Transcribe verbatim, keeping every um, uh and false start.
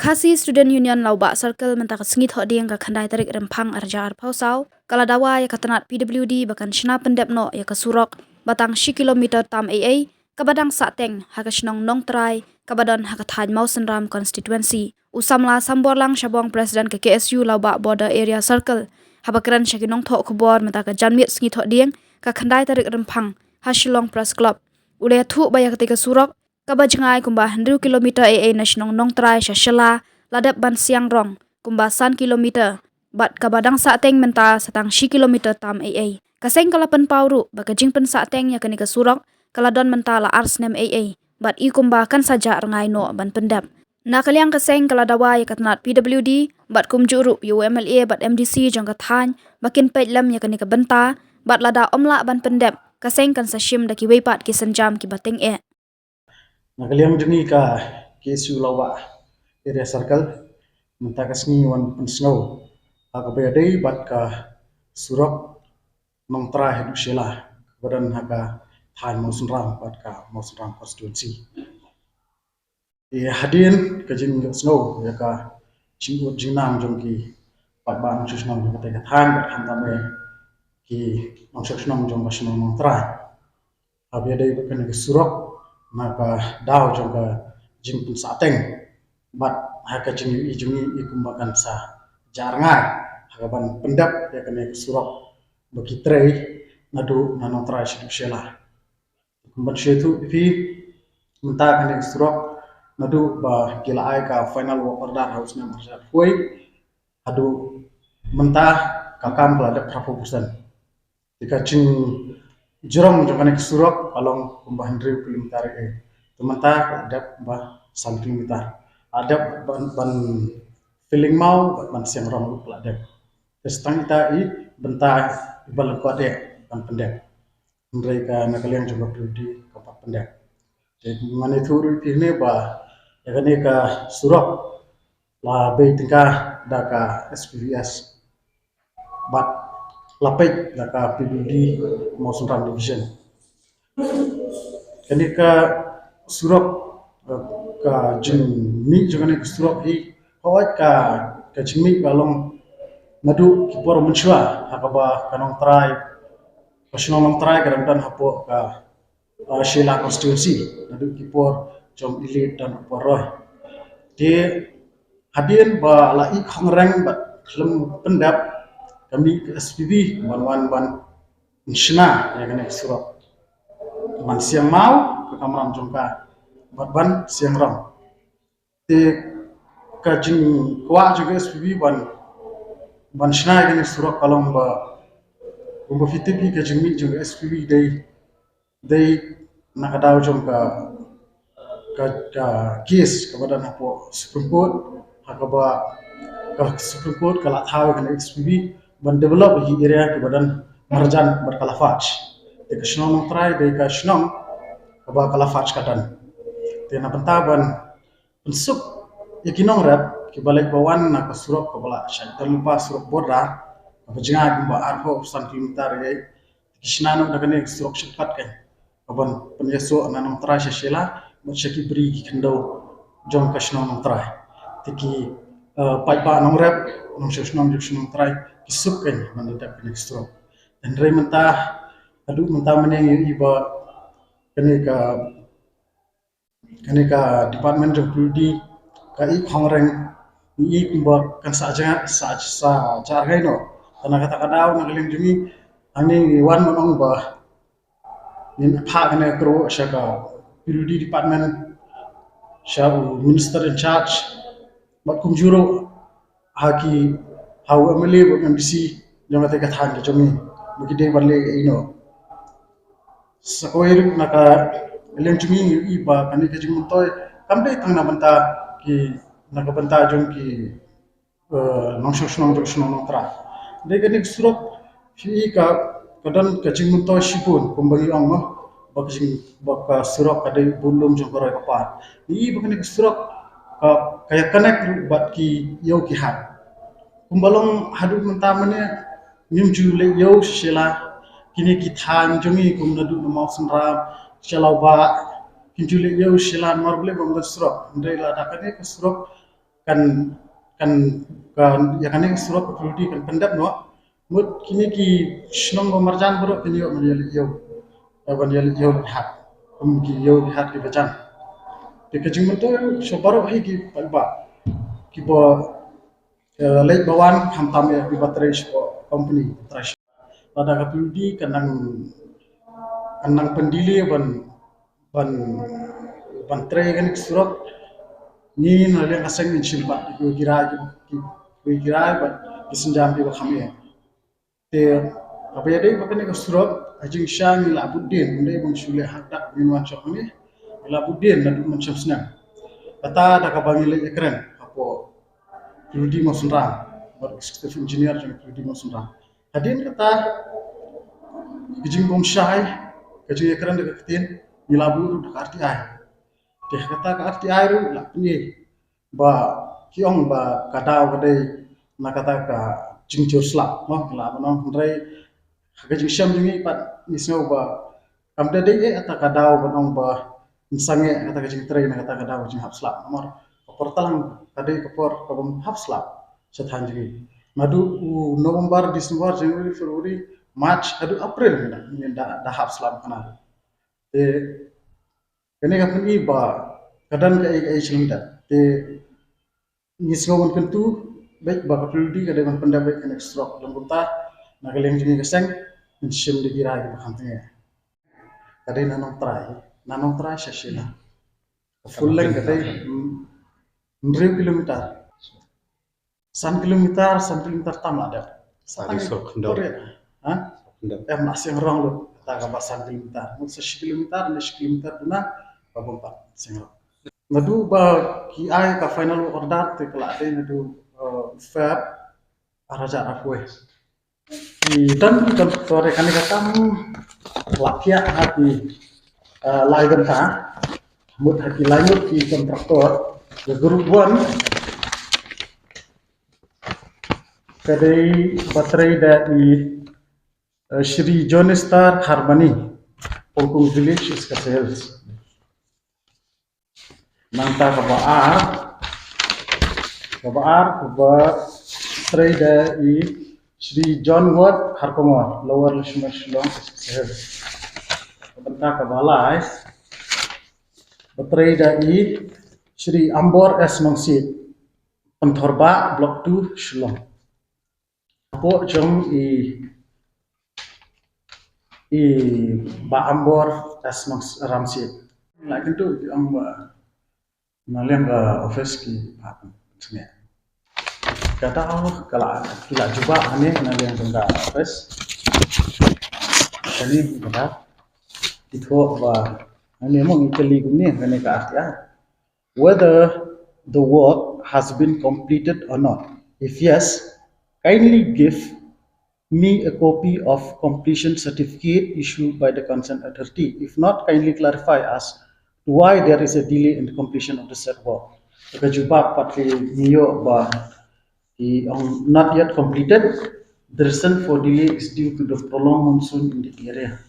Khasi Student Union Lawbah Circle mynta ka sngi Thohdieng ka khyndai tarik Rymphang arhajar arphew saw ka la dawa ïa ka tnat P W D ba kan shna pyndep noh ïa ka surok ba tang shi kilometer tam ei ei kaba dang sahteng ha ka shnong Nongtrai kaba don ha ka thaiñ Mawsynram constituency. U samla Samborlang Shabong, President ka K S U Lawbah Border Area Circle, haba kren sha ki nongthoh khubor mynta ka janmiet sngi Thohdieng ka khyndai tarik Rymphang ha Shillong Press Club, u la ïathuh ba ïa katei ka surok kaba jngai kumba hynriew kilometer ei ei na shnong Nongtrai sha Shella la dep ban siang rong kumba san kilometer bad kaba dang sahteng mynta sa tang shi kilometer tam ei ei. Ka seng ka la pynpaw ruh ba ka jingpynsahteng ïa kane ka surok ka la don mynta la ar snem ei ei bad i kumba kan sa jah rngai noh ban pyndep. Na ka liang ka seng ka la dawa ïa ka tnat P W D bad kumjuh ruh ïa u M L A bad M D C jong ka thaiñ ba kin peit lem ïa kane ka bynta bad lada ym lah ban pyndep, ka seng kan sa shim da kiwei pat ki sienjam kiba tyngeh. Na ka liang jong ngi ka K S U Lawbah Area Circle mynta ka sngi wan pynsngew ha kaba ïadei bad ka surok Nongtrai haduh Shella kaba don ha ka thaiñ Mawsynram bad ka Mawsynram constituency. Te hadien ka jingïohsngew ïa ka jingud jingnang jong ki paidbah nongshong shnong jong katei ka thaiñ bad khamtam eh ki nongshong shnong jong ka shnong Nongtrai, haba ïadei bad kane ka surok, na ka daw jong ka jingpynsahteng bad ha ka jingïohi jong ngi i kumba kan sa jah rngai ha kaban pyndep ïa kane ka surok ba ki trei naduh na Nongtrai shaduh Shella. Kumban shu ïathuh ïa phi, mynta kane ka surok naduh ba ki la ai ka final work order ha u snem arhajar arphew wei haduh mynta ka kam ka la dep phraphew percent. Te ka jingjrong jong kane ka surok ka long kumba hynriew kilometer ei ei. Te mynta ka la dep ba san kilometer. La dep ban, ban filling maw bad ban siang rong ruh ka la dep. Te sa tang ita i bynta iba lyngkot eh ban pyndep. Hynrei ka na ka liang jong ka P W D kam pat pyndep. Te ngan ïathuh ruh ïa phi hangne ba ïa kane ka surok la bei tyngka da ka S P V S bad la peit da ka P W D Mawsynram Division. Kane ka surok, eh, ka jingmih jong kane ka surok hi, hooid ka, ka jingmih ka long naduh ki por mynshuwa ha kaba ka Nongtrai, ka shnong Nongtrai ka dang don hapoh ka, eh, Shella constituency naduh ki por jong i Late Don Upper Roy. Te hadien ba la ïeh khongreng bad khlem pyndep, ka mih ka S P V ban wan ban shna ïa kane ka surok, ban siang maw ka kamram jong ka bad ban siang rong. Te ka jingkwah jong ka S P V ban, ban shna ïa kane ka surok ka long ba, kumba phi tip hi, ka jingmih jong ka S P V dei, dei na ka daw jong ka, ka, ka case kaba don hapoh Supreme Court, ha kaba ka Supreme Court ka la thaw ïa kane ka S P V ban develop ïa ki area kiba don marjan bad ka Laphaj. Te ka shnong Nongtrai dei ka shnong kaba ka Laphaj ka don. Te na bynta ban pynsuk ïa ki nongrep kiba leit ba wan na ka surok kaba la shah don lypa, surok border kaba jngai kumba arphew san kilometer ei ei, ki shna noh da kane ka surok shortcut kan, kaban pynïasoh na Nongtrai sha Shella bad sha ki bri ki khyndew jong ka shnong Nongtrai. Te ki, eh, paidbah nongrep, nongshong shnong jong ka shnong Nongtrai ki suk kan ban da dep kane ka surok. Hynrei mynta, haduh mynta mynne ngi ïohi ba kane ka, kane ka department jong P W D ka ïeh khongreng, ngi ïohi kumba kan sa jah, sa, sa jah rngai noh. Te na kata ka daw na ka liang jong ngi, hangne ngi wan ban ong ba ngin phah kane ka kyrwoh sha ka P W D department, sha u minister in charge bad kumjuh ruh ha ki, ha u M L A bad M D C jong kata ka thaiñ ka jong ngi ba ki dei ban leh ïa ino. Sa kawei ruh na ka liang jong ngi ngi ïohi ba kane ka jingmyntoi kam dei tang na bynta ki, na ka bynta jong ki, eh, nongshong shnong jong ka shnong Nongtrai. Dei kane ka surok phi i ka, ka don ka jingmyntoi shibun kumba ngi ong mo, ba ka jing, ba ka surok ka dei budlum jong ka roi ka par. Ngi i ba kane ka surok ka, ka ïa connect ruh bad ki ïew ki hat. Kumba long haduh mynta mynne ngim ju leit ïew sha Shella, kine ki thaiñ jong ngi kum naduh na Mawsynram, Shella Bah, kim ju leit ïew sha Shella namar ba leh bym don surok. Hynrei lada kane ka surok kan, kan, kan, ïa kane ka surok ka P W D kan pyndep noh. Mut kine ki shnong ba marjan baroh kin ïoh ban ïaleit ïew, eh, ban ïaleit ïew leit hat kum ki ïew leit hat kiba jan. Te ka jingmyntoi sha baroh hi ki paidbah kiba, eh, leit ba wan, khamtam ïa kiba trei sha company, trei sha. Lada ka P W D kan nang, kan nang pyndelay ban, ban, ban trei kane ka surok, ngi na liang ka seng ngin shim pat ïa kiwei ki rai, ki, ki, kiwei ki rai bad ki sienjam kiba kham eh. Te haba ïadei bad kane ka surok, ha jingshisha ngi la bud dien, ym dei ban shu leh hak dak ngin wan shong hangne. Ngi la bud dien naduh mynshem snem. Kata da kaba ngi leit ïakren hapoh P W D Mawsynram, bad executive engineer jong P W D Mawsynram. Hadien kata, ka jingbymshai, ka jingïakren da ka ktien, ngi la buh ruh da ka R T I. Te kata ka R T I ruh la pyni ba ki ong ba ka daw ka dei na kata ka jingjur slap, mo, la ban ong, hynrei ha ka jingshem jong ngi pat ngi sngew ba kam dei dei eh kata ka daw ban ong ba ngin sangeh kata ka jingtrei na kata ka daw ka jinghap slap. Namar ka por tlang ka dei ka por kabym hap slap sha thaiñ jong ngi. Naduh u November, December, January, February, March, haduh April ngi da, ngi da, da hap slap kane. Te kane ka pyni ba ka don kaei kaei sha lyndet. Te ngi sngew ban kyntu beit ba ka P W D ka dei ban pyndep beit kane ka surok, lem kumta na ka liang jong ngi ka seng ngin shim da ki rai kiba kham tyngeh. Ka dei na Nongtrai, na Nongtrai sha Shella. Ka full length ka dei, mm, hynriew kilometer. San kilometer, san kilometer tam la dep. Sa tang surok khyndew. Ha? Khyndew. Em, la seng rong lut, kata kaba san kilometer. Mut sa shi kilometer, ne shi kilometer duna, ba bym pat seng rong. Naduh ba ki ai ka final work order te ka la dei naduh, eh, Feb, ar hajar arphew. Ki don ki contractor, kane ka kam la thiah ha ki, eh, lai bynta. Mut ha ki lai ngut ki contractor, ka group one ka dei ba trei da i, eh, Shri John Star Kharbani, Pongkung Village, East Khasi Hills. Nangta kaba ar, kaba ar, kaba trei da i Shri John Ward Kharkongor, Lower Lashmer, Shillong, East Khasi Hills. Nangta kaba lai, ba trei da i Shri Ambor S Nongsiej, Pynthorbah, Block two, Shillong. Hapoh jong i, i Bah Ambor S Nongsiej. La kyntu ki ong ba na liang ka office ki pat sngewbha. Kata ka la, ki la jubab hangne na liang jong ka office. Kane kata ki thoh ba hangne mo ngi kylli kumne, kane ka article whether the work has been completed or not. If yes, kindly give me a copy of completion certificate issued by the concerned authority. If not, kindly clarify as to why there is a delay in the completion of the said work. Ka jubab pat ki ngi ïoh ba ki ong not yet completed. The reason for delay is due to the prolonged monsoon in the area.